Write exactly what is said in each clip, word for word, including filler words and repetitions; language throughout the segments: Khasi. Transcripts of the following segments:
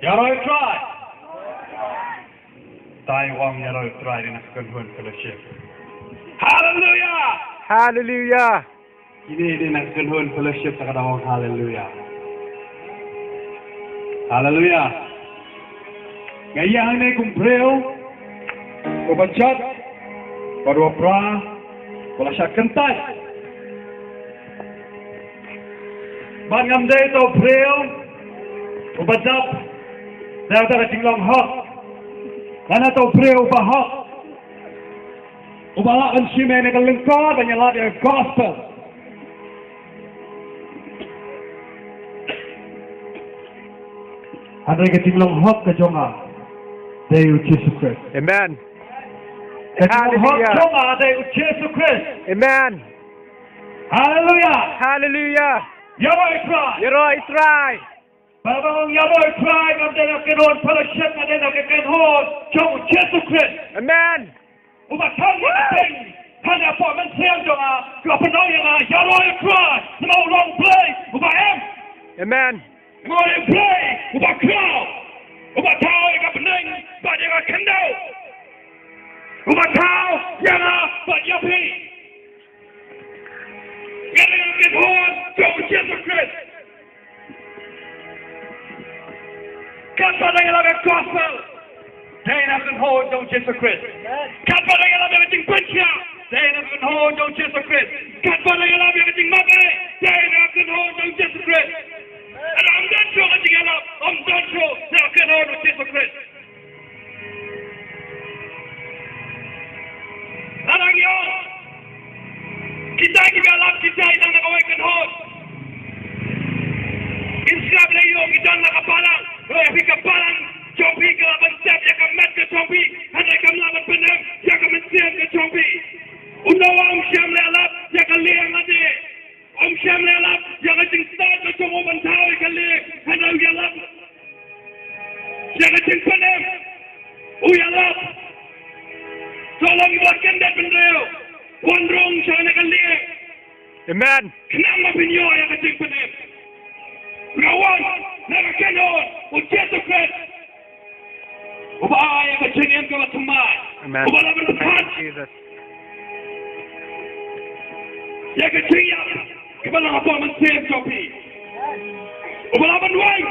Ïaroh ïa u Trai. Te u ong ïaroh ïa u Trai dei na ka kynhun fellowship. Haleluya. Haleluya. Kine dei na ka kynhun fellowship, te ka dang ong haleluya. Haleluya. Nga ïa hangne kum u briew uba jot, uba pra, uba la shah kyntait. Bad ngam dei uta u briew uba dap da uta ka jinglong hok. Nga dei uta u briew uba hok, uba lah ban shim ïa kane ka lyngkor ban ïalap ïa ka gospel. Hynrei ka jinglong hok ka jong nga dei u Jisu Khrist. Amen. Ka jinglong hok jong nga dei u Jisu Khrist. Amen. Haleluya. Haleluya. Ïaroh ïa u Trai. Ïaroh ïa u Trai. Ba nga ong ïaroh ïa u Trai, ngam dei na ka kynhun fellowship, nga dei na ka kynhun jong u Jisu Khrist. Amen. Uba tang ïa ka pdeng, tang ïa ka mynsiem jong nga, ka pyndonkam ïa nga, ïaroh ïa u Trai, namar u long u Blei uba im. Amen. Namar u long u Blei uba khraw, uba thaw ïa ka bneng bad ïa ka khyndew, uba thaw ïa nga bad ïa phi. Nga dei na ka kynhun jong u Jisu Khrist. Katba dang ïalap ïa ka gospel, dei na ka kynhun jong u Jisu Khrist. Katba dang ïalap ïa ka jingpynkhiah, dei na ka kynhun jong u Jisu Khrist. Katba dang ïalap ïa ka jingmane, dei na ka kynhun jong u Jisu Khrist. Lada ym don shuh ka jingïalap, ym don shuh na ka kynhun jong u Jisu Khrist. Lada ngi ong kita kiba ïalap, kita ki don na kawei ka kynhun, ngin sngap lei ïoh ki don na ka balang. Hynrei phi, ka balang jong phi ka lah ban tep ïa ka met ka jong phi, hynrei kam lah ban pynim ïa ka mynsiem ka jong phi. U Noah um shym la ïalap ïa ka lieng lade. Um shym la ïalap ïa ka jingstad ka jong u ban thaw ïa ka lieng, hynrei u ïalap ïa ka jingpynim. U ïalap. To long ïa u ba kyndit bynriew, wan rung sha kane ka lieng. Amen. Khnang ba phin ïoh ïa ka jingpynim. Nga wan na ka kynhun u Jisu Khrist, uba ai ïa ka jingim kaba thymmai. Amen. Uba lah ban pynpait, thank you, Jesus, ïa ka jingïap kaba long hapoh mynsiem jong phi. Uba lah ban weng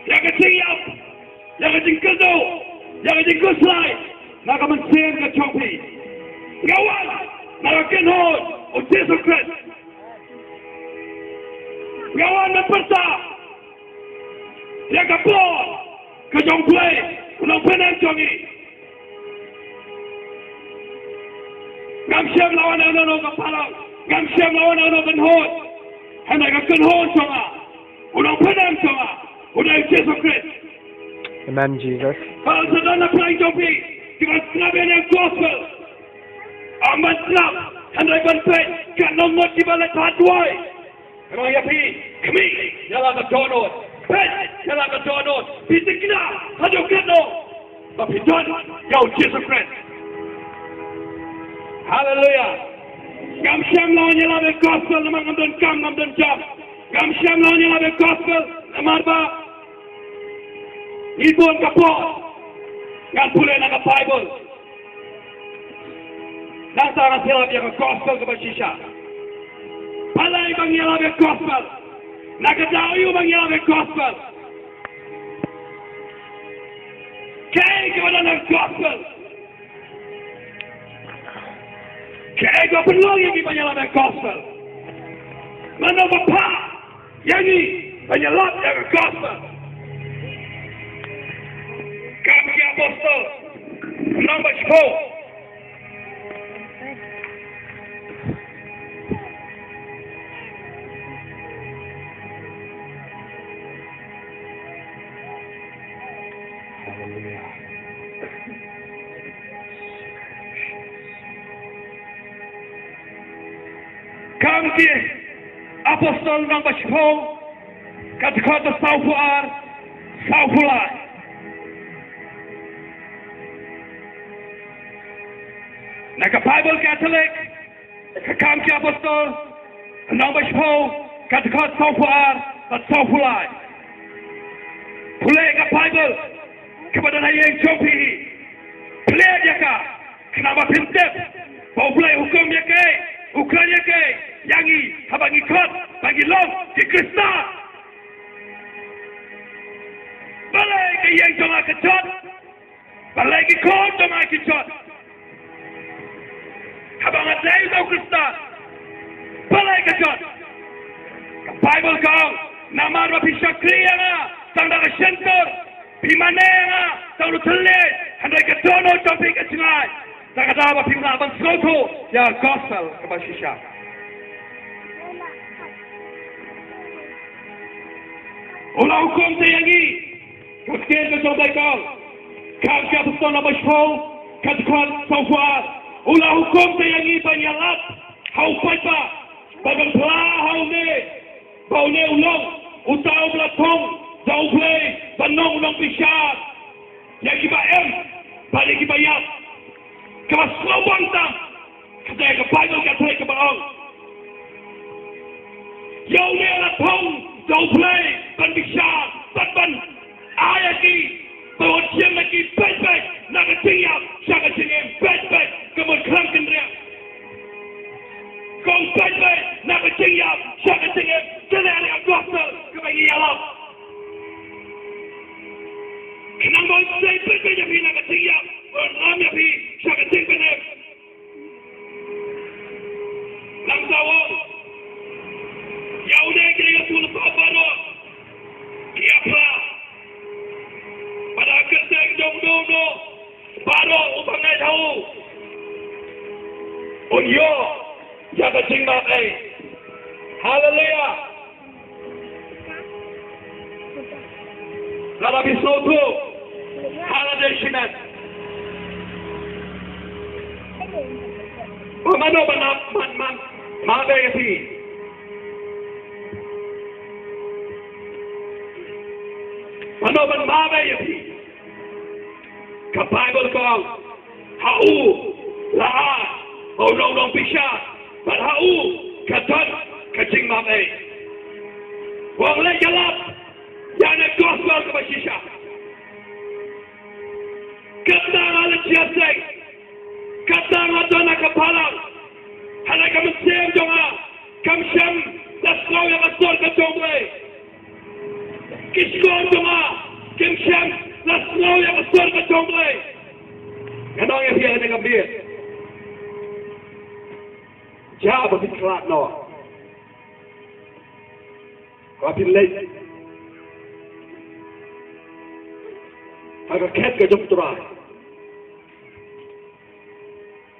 ïa ka jingïap, ïa ka jingkyrduh, ïa ka jingkhuslai na ka mynsiem ka jong phi. Nga wan na ka kynhun u Jisu Khrist. Nga wan ban pyrta ïa ka bor ka jong u Blei, u nongpynim jong ngi. Ngam shym la wan na kano kano ka balang, ngam shym la wan na kano kano ka kynhun. Hynrei ka kynhun jong nga, u nongpynim jong nga, u dei u Jisu Khrist. Amen, Jesus. Ba la don na pdeng jong phi kiban sngap ïa ka gospel. Ym ban sngap, hynrei ban peit katno ngut kiba la thad duwai. Nga ong ïa phi, khmih ïa la ka dohnud, peit ïa la ka dohnud, phi thikna haduh katno ba phi don ïa u Jisu Khrist. Haleluya. Ngam shym la wan ïalap ïa ka gospel namar ngam don kam, ngam don jam. Ngam shym la wan ïalap ïa ka gospel namar ba ngi bun ka por ngan pule na ka Baibl. Nangta ngan ïalap ïa ka gospel kaba shisha. Balei ba ngi ïalap ïa ka gospel? Na ka daw aïu ba ngi ïalap ïa ka gospel? Kaei kaba don ha ka gospel? Kaei kaba pynlong ïa ngi ban ïalap ïa ka gospel? Mano ba phah ïa ngi ban ïalap ïa ka gospel? Kam ki Apostol, lynnong ba shiphew. Haleluya. Kam ki Apostol lynnong ba shiphew, ka dkhot ba sawphew ar, sawphew lai. Na ka Baibl Katholik, ka Kam ki Apostol, lynnong ba shiphew, ka dkhot sawphew ar bad sawphew lai. Pule ka Baibl kaba don ha ïing jong phi hi. Pule ïa ka, khnang ba phin tip ba U Blei u hukum ïa kaei, u kren ïa kaei ïa ngi haba ngi khot ba ngi long ki Khristan. Balei ka ïing jong nga ka jot? Balei ki khun jong nga ki jot? Haba nga dei uta u Khristan, balei ka jot? Ka Baibl ka ong, namar ba phi shakri ïa nga tang da ka shyntur, phi mane ïa nga tang da u thylliej, hynrei ka dohnud jong phi ka jngai. Te kata ba phim lah ban sngewthuh ïa ka gospel kaba shisha. U la hukum te ïa ngi. Ka ktien ka jong U Blei ka ong, Kham Ki-apostol namba shiphew, ka dkhot sawphew ar. U la hukum te ïa ngi ban ïalap ha u paidbah bad ban phla ha une ba une u long uta uba la thung da U Blei ban long u nongbishar ïa kiba im bad ïa kiba ïap. Kaba sngewbang tam, kata ka Baibl ka trei kaba ong, ïa une la thung da U Blei ban bishar bad ban ai ïa ki, ban wan shim ïa ki beit beit na ka jingïap sha ka jingim, beit beit ka mut khlem kynriah. Kong beit beit na ka jingïap sha ka jingim, kane ka gospel kaba ngi ïalap. Khnang ba un sei beit beit ïa phi na ka jingïap, un lam ïa phi sha ka jingpynim. Nangta u ong, ïa une ki la ïathuh lypa baroh ki ïa phla, bad ha ka kyrteng jong uno uno baroh uba ngeit ha u un ïoh ïa ka jingmap ei. Haleluia. Lada phi sngewthuh, ha lade shimet, mano ban map, man, man, map ei ïa phi? Mano ban map ei ïa phi? Ka Baibl ka ong, ha u la ai ba un long nongbishar, bad ha u ka don ka jingmap ei. Wan leit ïalap ïa kane ka gospel kaba shisha. Kata nga la jia seng, kata nga don ha ka balang, hynrei ka mynsiem jong nga kam shym la sngew ïa ka sur ka jong U Blei. Ki shkor jong nga kim shym la sngew ïa ka sur ka jong U Blei. Ngan ong ïa phi ha kane ka miet, ïa ba phin khlad noh, ba phin leit ha ka khet ka jong U Trai,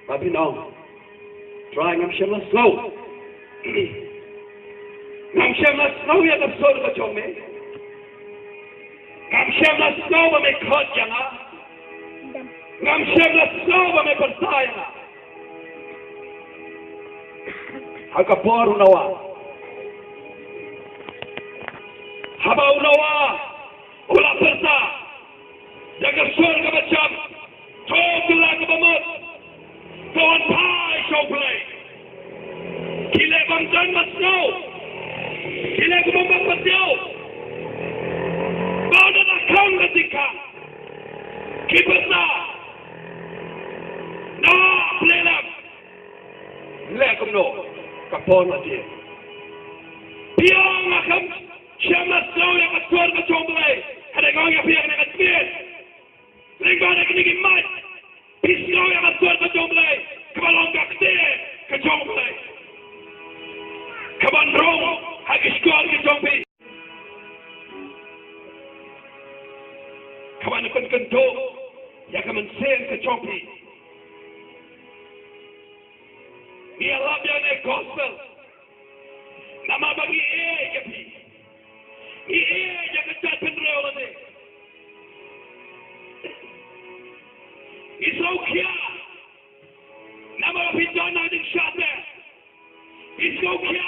ba phin ong, Trai, ngam shym la sngew, ngam shym la sngew ïa ka sur ka jong me. Ngam shym la sngew ba me khot ïa nga. Ngam shym la sngew ba me pyrta ïa nga. Ha ka por u Noah, haba u Noah u la pyrta da ka sur kaba jam, to kylla kaba mut, to wan phai sha U Blei. Ki leh bym don ba sngew, ki leh kumba bym pat ïoh, ba u don ha khang ka jingkhang. Ki pyrta, Noah, plie lem. Leh kumno? Ka por la dien. Phi ong nga kham shym la sngew ïa ka sur ka jong U Blei. Hynrei nga ong ïa phi ha kane ka miet, lyngba kine ki mic, phi sngew ïa ka sur ka jong U Blei, kaba long ka ktien ka jong U Blei, kaban rung ha ki shkor ki jong phi, kaban pynkynduh ïa ka mynsiem ka jong phi. Ngi ïalap ïa kane ka gospel namar ba ngi ïeit ïa phi. Ngi ïeit ïa ka jaitbynriew lade. Ngi sngewkhia namar ba phi don ha ka jingshah teh. Ngi sngewkhia